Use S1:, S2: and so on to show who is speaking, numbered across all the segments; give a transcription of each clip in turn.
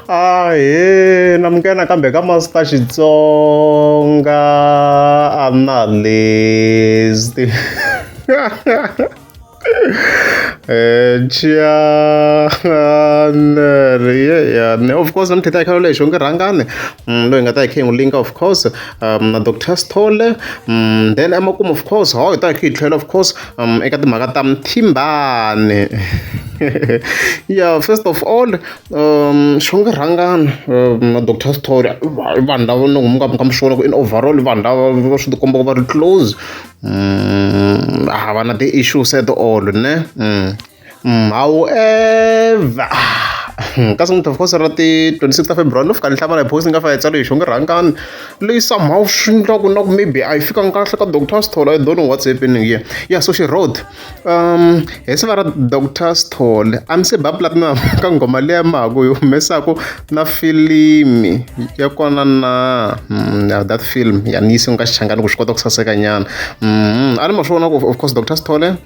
S1: Ahee namukela nakambe ka Master Xitsonga Analyst. Channel yeah. Of course namuntlha hi ta hi kha leyi xonge rhangani loyi hi nga ta hi kha hi n'wi linka of course na Doctor Sithole then emakumu of course ho hi ta hi kha hi tlhela of course eka timhaka ta Mthimbani. Yeah, first of all xonge rhangani na Doctor Sithole i vanhu lava mi nga mi kha mi swi vona ku in overall i vanhu lava va swi tikomba va ri close a va na ti-issues at all ne. However ka siku of course ra ti 26 ta February no fika ni hlamala hi post ni nga fika yi tsale hi xonge rhangani leyi somehow swi endlaku na ku maybe a yi fikanga kahle ka Doctor Sithole I don't know what's happening here. Yeah, so she wrote hi siva ra Doctor Sithole a mi se ba platinum ka nghoma liya ma ha ku yi humesaku na filimi ya kona na yeah, that film ya ni yisiwe ka Xichangani ku swi kota ku saseka nyana. A ni ma swi vona ku of course Doctor Sithole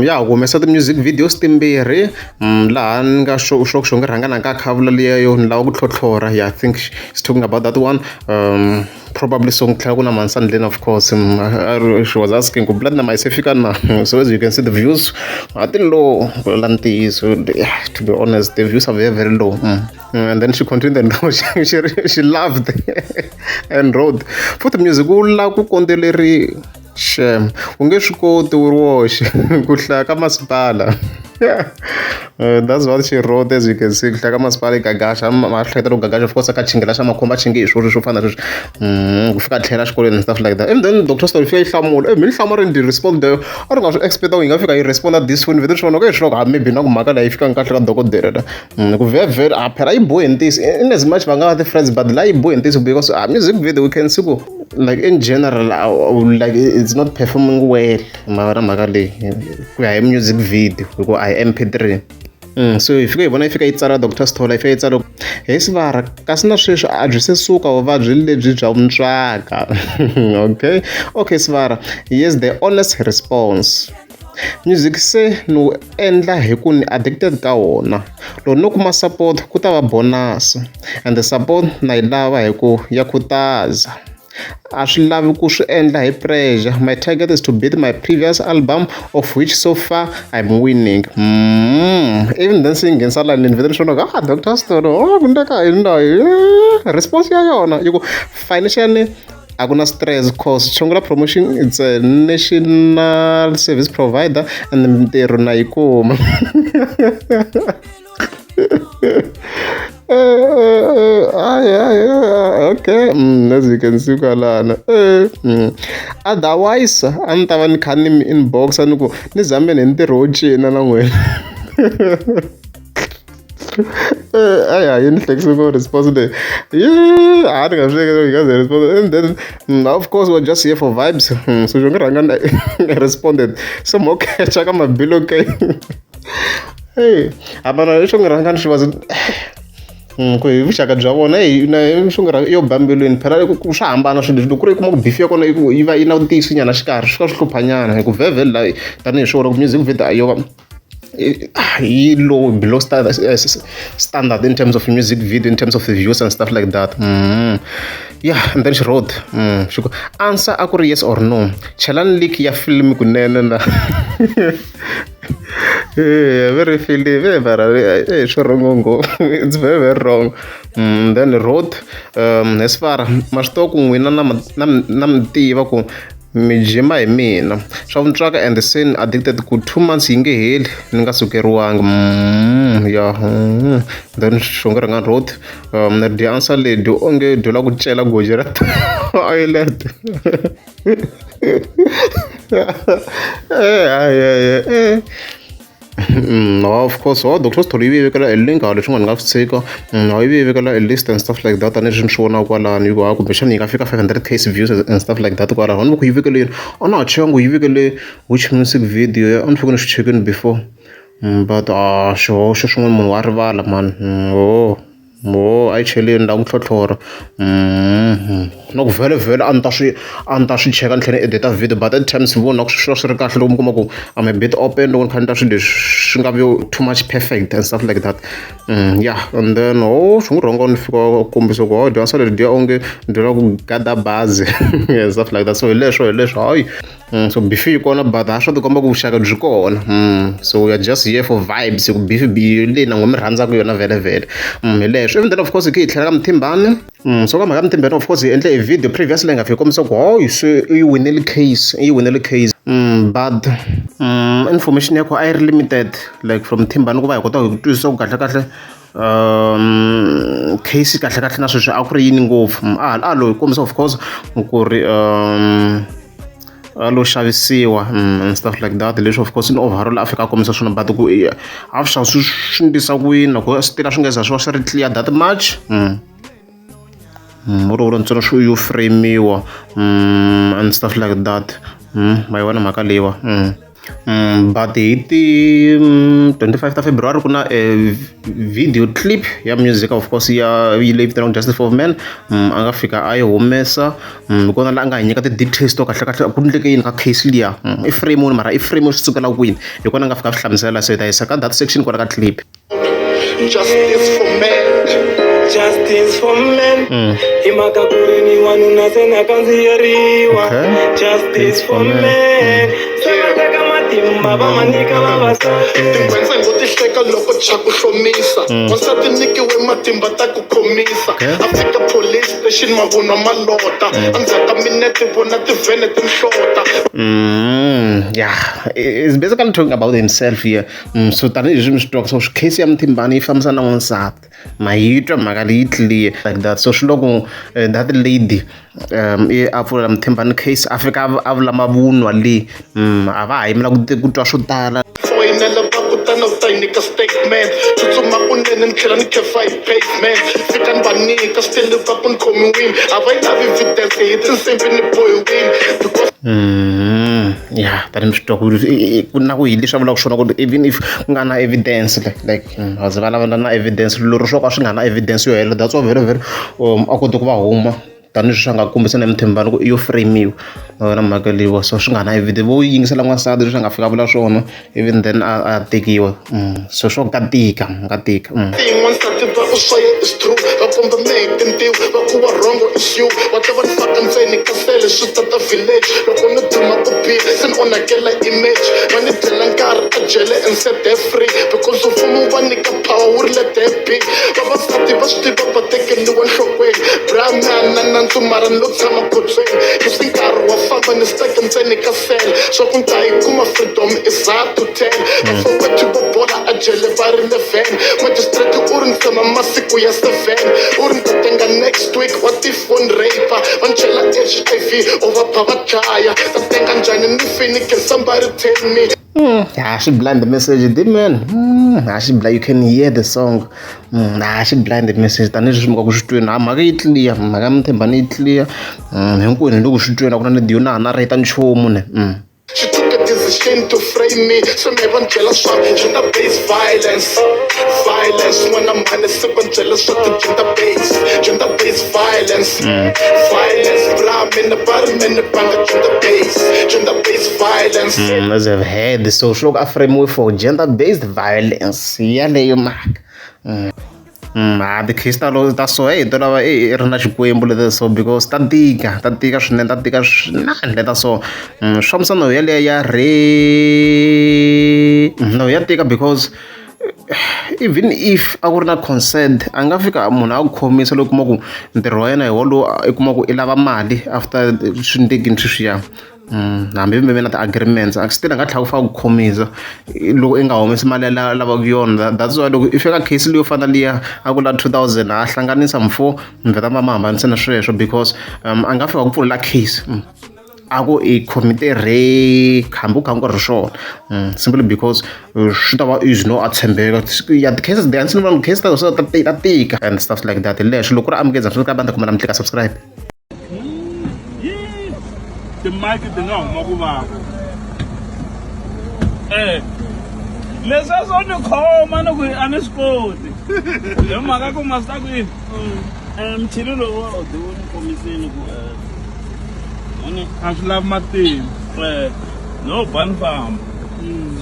S1: ya ha ku humesa ti-music videos timbirhi laha ni nga xo xo xo nga rhanga na ka khavula liya yo ni lava ku tlhotlhora. Yeah, I think she's talking about that one. Probably song tlhela ku na Mansandleni of course. She was asking ku platinum a yi se fika na. So as you can see the views a ti low ku la ntiyiso. Yeah, to be honest the views are very very low. And then she continued and she laughed and wrote futhi music wu lava ku kondzeleri xem u nge swi koti wu ri woxe ku hlaya ka masipala. That's what she wrote as you can see ku hlaya ka masipala i gagasha ma hleketa loko gagasha of course ka chingela xa makhombo a chinge hi swona swo fana na sweswo ku fika a tlhela xikolweni and stuff like that. And then Doctor Sithole fika yi hlamula mi ni hlamarini ti respond a ri nga swi expect ku yi nga fika yi responda this soon vhete swi vona ku swi loko maybe na ku mhaka leyi yi fikanga kahle ka dokodela la ku vhevhe a phela yi bohe ntiyiso in as much va nga va ti-friends but la yi bohe ntiyiso because music video we can see ku like in general like it's not performing well ma vona mhaka leyi ku ya hi music video hi ku a hi MP3. So hi fika hi vona yi fika yi tsala Doctor Sithole yi fika yi tsala he sivara kasi na sweswi a byi se suka vuvabyi lebyi bya vuntswaka. Okay, okay sivara yes the honest response. Music se ni wu endla hi ku ni addicted ka wona loko no kuma support ku ta va bonus and the support na yi lava hi ku ya khutaza. A swi lavi ku swi endla hi pressure my target is to beat my previous album of which so far I'm winning. Even then se yi nghenisa layinini vhele ni swi vona ku ah Doctor Sithole oh ku ndleka yini la response ya yona yi ku financially a ku na stress cause Chongola promotion it's a national service provider and mintirho na yi kuma. Okay as you can see kwalano. Otherwise a ni ta va ni kha ni mi inbox ni ku ni zameni hi ntirho wo cina na n'wina. A yi ni hlekisa ngopfu response leyi a ni nga swi hleketi yi nga ze respond and then of course we're just here for vibes. So xo nge rhanga responded so mo catch ka mabilo ke hey hambana xo nge rhanga xi was ku hi vuxaka bya vona hey na xo nge rhanga yo ba mbilwini phela ku swa hambana swilo leswi loko ku ri kuma ku beef ya kona yi va yi na ntiyiso nyana xikarhi swi fika swi hlupha nyana hi ku vhevhe la tanihi swona ku music video a yo va yi low below standard in terms of music video in terms of the views and stuff like that. Yeah, and then she wrote xi ku answer a ku ri yes or no chelani link ya film kunene na very film mara swi wrong ngopfu it's very very wrong. Then wrote as far ma swi tiva ku n'wina na na mi tiva ku mi jima hi mina swa vuntswaka and se ni addicted ku 2 months yi nge heli ni nga sukeriwangi. Yeah. Then xonge rhanga wrote the answer lady onge dyo la ku cela goji ra toilet. Of course oh Doctor Sithole yi vekela e link hala leswi nga ni nga swi tshika yi vekela e list and stuff like that tanihileswi ni swi vonaka kwalano yi ku ha kumbexana yi nga fika 500 k views and stuff like that kwalaho ni ku yi vekele yini a na ha chekangi ku yi vekele which music video a ni fike ni swi chekini before but xihoxo swin'wana munhu wa rivala man oh. Mo a yi cheleni la ku ntlhotlhora na ku vhele vhele a ni ta swi cheka ni tlhela ni edit video, but at times ni vona ku swi va swi ri kahle loko mi kuma ku I'm a bit open loko ni kha ni ta swilo leswi swi nga vi too much perfect and stuff like that. Yeah, and then oh, swi n'wi rhonga ni fika kombisa ku oh, dyondzisa leri dya onge dyi lava ku gada bazi and stuff like that. So hi leswo hayi. So beef yi kona, but ha swa tikomba ku vuxaka byi kona. So we are just here for vibes, ku beef bi leyi na n'wi mi rhandzaka yona vhele vhele. Hi leswo. Even then, of course, hi khe hi tlhela ka Mthimbani. So ka mhaka Mthimbani, of course, hi endle a video previously nga fika kombisa ku hoyi se i yi winile case, i yi winile case. But information ya kona a yi ri limited, like from Mthimbani, ku va hi kota ku twisisa ku kahle kahle case kahle kahle na sweswi a ku ri yini ngopfu. A lo hi kombisa, of course, ku ri a lo xavisiwa and stuff like that. Leswi, of course, in overall a fika a kombisa swona, but ku a swi swi swi ndlisa ku yini loko swi tila swi nga za swi va swi ri clear that much. Ro vula ntsena swi yo frame-iwa and stuff like that. Ma yi vona mhaka leyiwa. But hi ti 25 ta February ku na video clip ya music, of course, ya yi leyi vitaniwaka Justice for Men. A nga fika a yi humesa. Hi kona laha a nga hi nyika ti-details to kahle kahle ku endleke yini ka case liya. I frame mara i frame swi sukela kwini, hi kona a nga fika a swi hlamusela. So hi ta yisa ka that section kwala ka clip.
S2: Justice for men.
S3: Justice for men. Hi mhaka ku ri ni wanuna se na kandziyeriwa. Justice for men. Se va teka matimba va ma nyika vavasati.
S2: Tinghwendzengo ti hleka loko cha ku hlomisa. Wansati nyikiwe matimba ta ku khomisa. A fika police station, mavunwa malota. Endzhaku ka minete vona tivhene tinhlota.
S1: Yeah, he's basically talking about himself here. So tanihileswi mi swi twaka, so case ya Mthimbani yi fambisana na n'wansati, ma yi twa mhaka leyi clear like that. So swi loko that lady i a pfulela Mthimbani case, a fika a vula mavunwa leyi. A va ha yimela ku twa swo tala.
S2: Foyinela va ku tana u ta yi nyika statement. Tsutsuma kunene ni tlhela ni khefa hi pavement. Fika ni va nyika still va ku ni khomiwini. A va yi lavi evidence, hi tinsimbi ni bohiwini. Because
S1: Yeah, tanihi mi swi twa ku ku na ku hi leswi a vulaka swona ku even if ku nga na evidence, like va ze va lava na evidence lero swo ka swi nga na evidence yo hela. That's why very very a kote ku va huma tanihileswi a nga kombisa na Mthimbani ku i yo frame-iwa na mhaka leyiwa. So swi nga na evidence, vo yingisela n'wansati leswi a nga fika a vula swona, even then a tekiwa. So swo ka tika ka tika.
S2: N'wansati va ku swaye is true. Va komba mehe tintiho va ku wa wrong is you. Va tla va ni faka ndzeni ka sele swi tata village. Loko ni duma ku biha se ni onhakela image. Va ni byela nkarhi a jele and set they free. Because mfumo va nyika power wu ri let there be. Vavasati va swi tiva va tekeriwa nhlokweni. Bra na nandzu mara ni lo tshama khotsweni. Leswi nkarhi wa famba ni stuck ndzeni ka sele. Swa ku ni ta yi kuma freedom is hard to tell. Vafowethu vo bola a jele va ri 11. Magistrate u ri ni tshama masiku ya 7. U ri ni ta tenga next week wa ti-phone rape. Va ni chela HIV or va ba va dlaya. Ta tenga njhani ni fini, can somebody tell me?
S1: Ah, she blind the message, the man. Ah, she blind. You can hear the song. Ah, she blind the message. Tanihileswi mi nga ku swi tweni, ah, mhaka yi clear, mhaka ya Mthembani yi clear. Hinkwenu hi le ku swi tweni, a ku na need yo na ha narrate nchumu ne.
S2: She took a decision to frame me. So me va byela swa gender based violence. Violence n'wana mhani se va byela swa ti gender based violence. Violence bra mina va ri mene banga gender based violence.
S1: As I've heard, so swi loko a frame for gender based violence yaleyo mhaka. Ah, ti-case ta ta so hey to lava i ri na xikwembu leti, so because ta tika, ta tika swinene, ta tika swinene ta so. Swi fambisa no yeleyo ya re no ya tika, because even if a ku ri na consent, a nga fika munhu a ku khomisa loko u kuma ku ntirho wa yena hi wolowo, i kuma ku i lava mali after swi ndlekini sweswiya. Hambi mi ve na ti-agreements, a still a nga tlhela ku fika ku khomisa loko i nga humesi mali ya lavaka yona. That's why loko i fika case leyo fana liya a ku la 2000 a hlanganisa mfo, mi vheta ma hambanisa na sweswo, because a nga fika ku pfulela case a ku i commit rape hambi ku kha ku nga ri swona, simply because swi ta va easy no a tshembeka ya ti-cases. Ni case ta ta ta tika and stuff like that. Hi leswo loko ku ri amukeza swi ka va ni ta kumela mi tlika subscribe.
S4: Timaki ti nga huma ku vava leswiya swo ni khoma ni ku a ni swi koti. Hi mhaka ku ma swi ta ku yini? Muchini lowu wa ode wu ni kombisini ku ni
S3: A swi lavi matimba.
S4: No ba ni famba.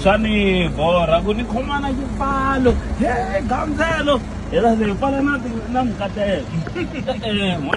S4: Swa ni borha ku ni khoma na xipfalo. He gandzelo. Hi la se hi pfala na na mikateko.